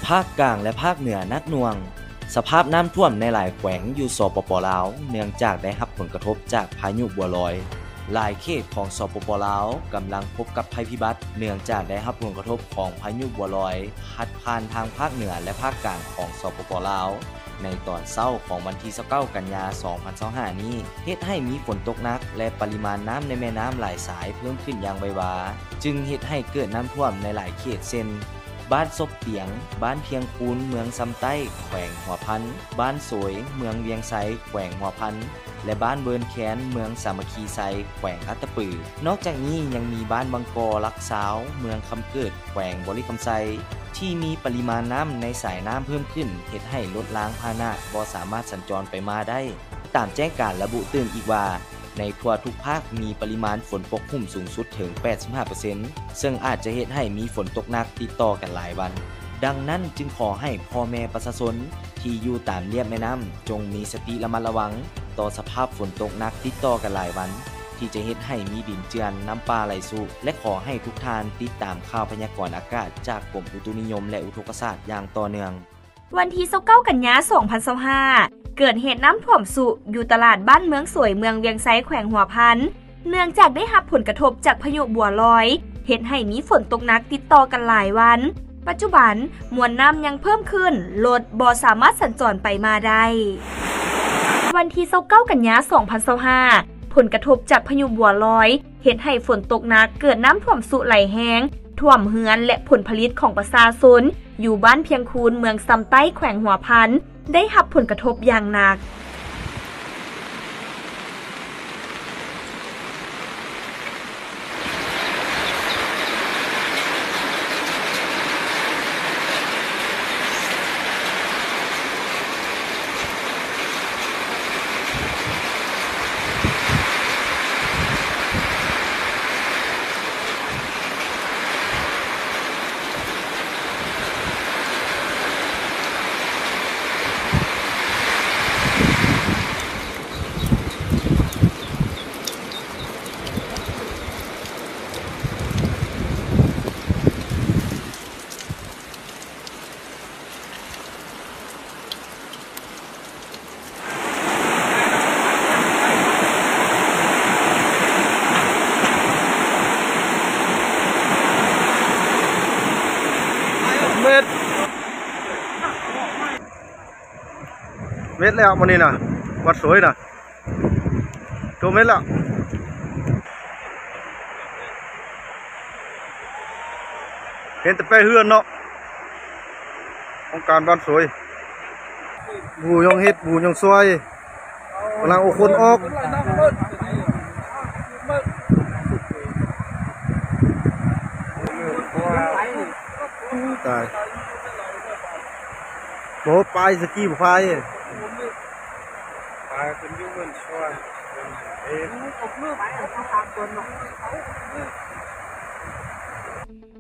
ພາກກາງ ແລະ ພາກເໜືອໜັກໜ່ວງ. ສະພາບນ້ຳຖ້ວມໃນຫຼາຍແຂວງຢູ່ ສປປ ລາວ ເນື່ອງຈາກໄດ້ຮັບຜົນກະທົບຈາກພາຍຸບົວລອຍ. ຫຼາຍເຂດຂອງ ສປປ ລາວ ກຳລັງພົບກັບໄພພິບັດ ເນື່ອງຈາກໄດ້ຮັບຜົນກະທົບຂອງພາຍຸບົວລອຍ ພັດຜ່ານທາງພາກເໜືອ ແລະ ພາກກາງຂອງ ສປປ ລາວ ໃນຕອນເຊົ້າຂອງວັນທີຊາວເກົ້າ ກັນຍາ ສອງພັນຊາວຫ້ານີ້ ເຮັດໃຫ້ມີຝົນຕົກໜັກ ແລະ ປະລິມານນ້ຳໃນແມ່ນ້ຳຫຼາຍສາຍເພີ່ມຂຶ້ນຢ່າງໄວວາ, ຈຶ່ງເຮັດໃຫ້ເກີດນ້ຳຖ້ວມໃນຫຼາຍເຂດ ເຊັ່ນ ບ້ານສົບປຽງ, ບ້ານພຽງຄູນ, ເມືອງຊຳໃຕ້, ແຂວງຫົວພັນ, ບ້ານໂສຍ, ເມືອງວຽງໄຊ, ແຂວງຫົວພັນ ແລະ ບ້ານເວີນແຄນ, ເມືອງສາມັກຄີໄຊ, ແຂວງອັດຕະປື. ນອກຈາກນີ້ຍັງມີບ້ານວັງກໍ, ຫຼັກຊາວ, ເມືອງຄຳເກີດ, ແຂວງບໍລິຄຳໄຊ ທີ່ມີປະລິມານນ້ຳໃນສາຍນ້ຳເພີ່ມຂຶ້ນ ເຮັດໃຫ້ລົດລາງພາຫະນະບໍ່ສາມາດສັນຈອນໄປມາໄດ້. ຕາມແຈ້ງການລະບຸຕື່ມອີກວ່າ ໃນທົ່ວທຸກພາກມີປະລິມານຝົນປົກຫຸ້ມສູງສຸດເຖິງ ແປດສິບຫ້າເປີເຊັນ ເຊິ່ງອາດຈະເຮັດໃຫ້ມີຝົນຕົກໜັກຕິດຕໍ່ກັນຫຼາຍວັນ. ດັ່ງນັ້ນຈຶ່ງຂໍໃຫ້ພໍ່ແມ່ປະຊາຊົນທີ່ຢູ່ຕາມລຽບແມ່ນ້ຳ ຈົ່ງມີສະຕິລະມັດລະວັງຕໍ່ສະພາບຝົນຕົກໜັກຕິດຕໍ່ກັນຫຼາຍວັນ ທີ່ຈະເຮັດໃຫ້ມີດິນເຈື່ອນ, ນ້ຳປ່າໄຫຼຊຸ ແລະ ຂໍໃຫ້ທຸກທ່ານຕິດຕາມຂ່າວພະຍາກອນອາກາດຈາກກົມອຸຕຸນິຍົມ ແລະ ອຸທົກກະສາດຢ່າງຕໍ່ເນື່ອງ. ວັນທີຊາວເກົ້າ ກັນຍາ ສອງພັນຊາວຫ້າ ເກີດເຫດນ້ຳຖ້ວມຊຸຢູ່ຕະຫຼາດບ້ານເມືອງສວຍ ເມືອງວຽງໄຊ ແຂວງຫົວພັນ ເນື່ອງຈາກໄດ້ຮັບຜົນກະທົບຈາກພາຍຸບົວລອຍ ເຮັດໃຫ້ມີຝົນຕົກໜັກຕິດຕໍ່ກັນຫຼາຍວັນ. ປັດຈຸບັນ ມວນນ້ຳຍັງເພີ່ມຂຶ້ນ, ລົດບໍ່ສາມາດສັນຈອນໄປມາໄດ້. ວັນທີຊາວເກົ້າ ກັນຍາ ສອງພັນຊາວຫ້າ ຜົນກະທົບຈາກພາຍຸບົວລອຍ ເຮັດໃຫ້ຝົນຕົກໜັກ, ເກີດນ້ຳຖ້ວມຊຸໄຫຼແຮງ, ຖ້ວມເຮືອນ ແລະ ຜົນຜະລິດຂອງປະຊາຊົນ ຢູ່ບ້ານພຽງຄູນ ເມືອງຊຳໃຕ້ ແຂວງຫົວພັນ ໄດ້ຮັບຜົນກະທົບຢ່າງໜັກ. ເມັດ ເມັດແລ້ວມື້ນີ້ນະ ວັດສວຍນະ. ໂຕເມັດລະ ເຫັນແຕ່ແປເຮືອນເນາະ ໂຄງການບ້ານສວຍ ບໍ່ຮູ້ຫຍັງເຮັດ ບໍ່ຮູ້ຫຍັງຊ່ວຍ ກຳລັງເອົາຄົນອອກ ຕາຍ ບໍ່ ປາຍສະກີບໍ່ພາຍ. ປາຂຶ້ນຢູ່ເຮືອນຊວນ ເພິ່ນ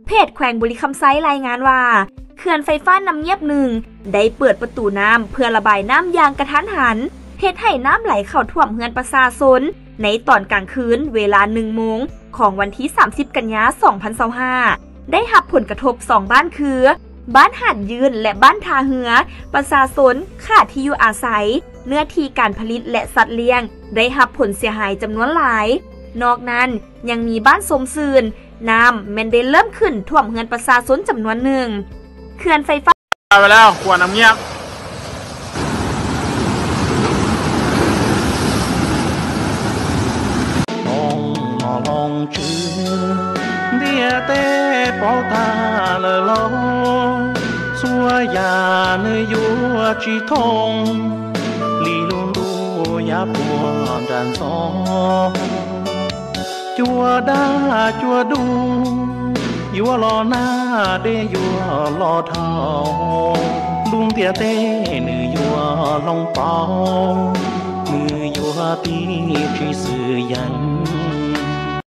ເຮັດ ເພຈແຂວງບໍລິຄຳໄຊລາຍງານວ່າ ເຂື່ອນໄຟຟ້ານ້ຳງຽບໜຶ່ງ ໄດ້ເປີດປະຕູນ້ຳເພື່ອລະບາຍນ້ຳຢ່າງກະທັນຫັນ ເຮັດໃຫ້ນ້ຳໄຫຼເຂົ້າຖ້ວມເຮືອນປະຊາຊົນ ໃນຕອນກາງຄືນເວລາໜຶ່ງໂມງ ຂອງວັນທີສາມສິບ ກັນຍາ ສອງພັນຊາວຫ້າ ໄດ້ຮັບຜົນກະທົບສອງບ້ານຄື ບ້ານຫາດຍືນ ແລະ ບ້ານທ່າເຮືອ, ປະຊາຊົນຂາດທີ່ຢູ່ອາໄສ, ເນື້ອທີ່ການຜະລິດ ແລະ ສັດລ້ຽງ ໄດ້ຮັບຜົນເສຍຫາຍຈຳນວນຫຼາຍ. ນອກນັ້ນ ຍັງມີບ້ານຊົມຊື່ນ, ນ້ຳແມ່ນໄດ້ເລີ່ມຂຶ້ນຖ້ວມເຮືອນປະຊາຊົນຈຳນວນໜຶ່ງ. ເຂື່ອນໄຟຟ້າ ໄປແລ້ວ ຂົວນ້ຳງຽບ.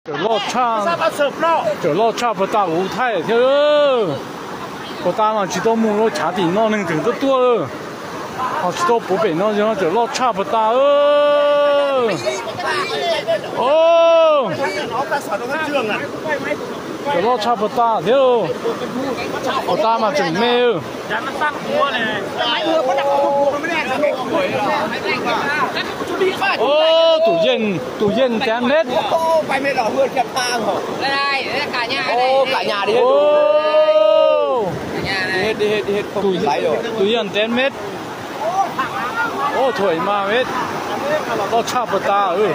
เดี๋ยวรอดช่า เดี๋ยวรอดช่า พระตาอูไทยเถอะ พระตามาชิโตมุงโลชาตินอกหนึ่งถึงตัวตัวเออ เอาชิโตปูเป๋นนอกเดี๋ยวรอดช่า พระตาเออ โอ้就落差不大，就不大嘛，真没有。哦，都远，都远点嘞。哦，ไปไม่รอเพื่อนแคบทางเหรอ ได้ ได้กะยา โอ้ ได้ กะยาดิ โอ้ กะยา ได้ เฮ็ด เฮ็ด เฮ็ด เขากินไหลเหรอ 都远点嘞。 โอ้ ຖອຍມາເວດ ກໍຊາບປະຕາ ເອີ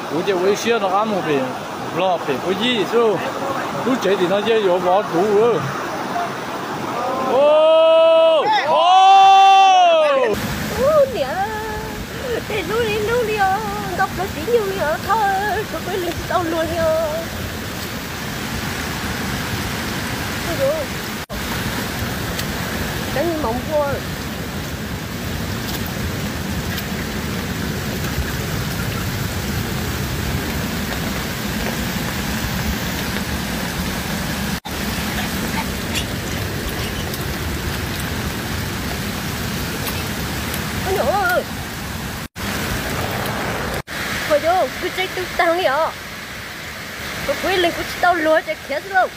ກູຈະໄວ້ເຊຍເນາະ ອາໝູເປ ຫຼອກເປຜູ້ຢີສູ່ ຮູ້ໃຈດີເນາະ ເຢຍໂຢບໍ່ດູ ເອີ ໂອ້ ໂອ້ Ui, nè, để lú đi, lú đi, ơ, dọc lối tí nhiều đi, ơ, thôi, cứ quên lên tao luôn đi, ơ. Ôi dồi ôi. Cái móng vuông. Ôi dồi ôi. Ôi dồi ôi, cứ chạy tự tăng đi ạ. Có quên lên cứ tao lúa chạy kia chứ đâu.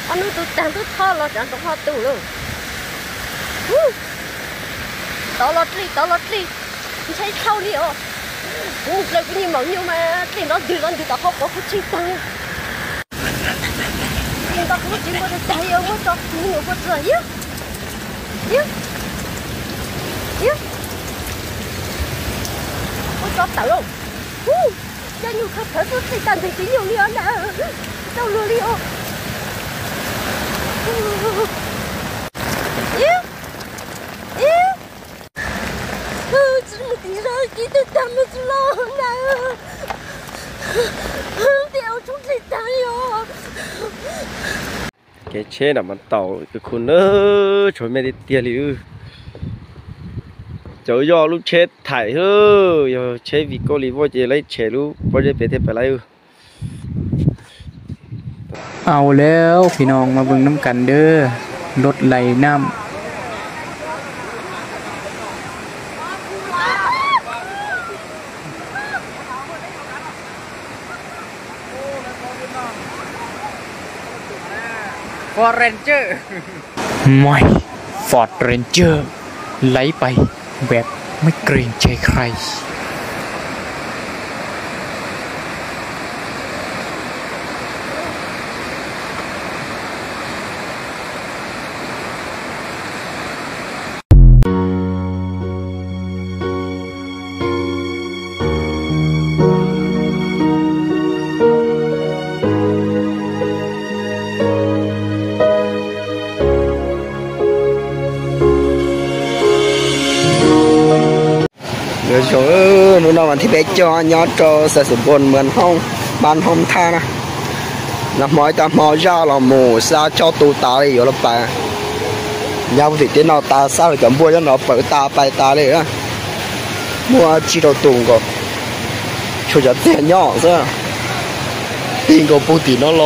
Ơ, nu tu tang tu tho lo, chan tu ho tu lo. Hu. To lo tli, to lo tli. Chai thau li o. Hu, le ku ni mau nyu ma, tli no du lo du ta ho ko ku chi tang. Tli ta ku chi mo de tai o, mo to ku ni mo to yo. Yo. Yo. Mo to ta lo. Hu. Cho nhu khắp khắp suốt thì tàn thành tí nhiều đi ăn đã. Đâu lừa đi ô. Ê. Ê. Ơ, chứ một tí rồi, tí từ tàn một tí lo nè. Ơ, đeo chút thì tàn rồi. ແກແຊນຳມັນເຕົາຄືຄຸນເດີ ຊ່ວຍແມ່ຕິດຕຽວລິວ ເຈົ້າຢໍລູກແຊໄຖເຮີ ຢໍແຊວີໂກລີໂວເຈໄລແຊລູ ບໍ່ໄດ້ເປເທໄປໄລເຮີ. ເອົາແລ້ວພີ່ນ້ອງ ມາເບິ່ງນຳກັນເດີ ລົດໄຫຼນ້ຳ. Ford Ranger ໃໝ່ Ford Ranger ໄຫຼໄປແບບໄມ່ເກງໃຈໃຄ. ເດີຊົງເອີ ມື້ນອນວັນທີແປດ ຈໍຍອດໂຈ ໃສ່ສົມບູນ ເມືອງຫ້ອງ ບ້ານຫ້ອງທ່ານະ ນະ ມອຍຕາມໍຢາລອໝູ່ ຊາເຈົ້າຕູຕາລີ ຢູ່ລະໄປ ຍາມຕິເຕນອຕາຊາຈຳບົວຍານອເປີຕາໄປຕາເລຍ ມົວຈີໂຕຕຸງກໍ ໂຊຈະເຕຍອດຊະ ຕິງກໍປູຕີນອໂລ.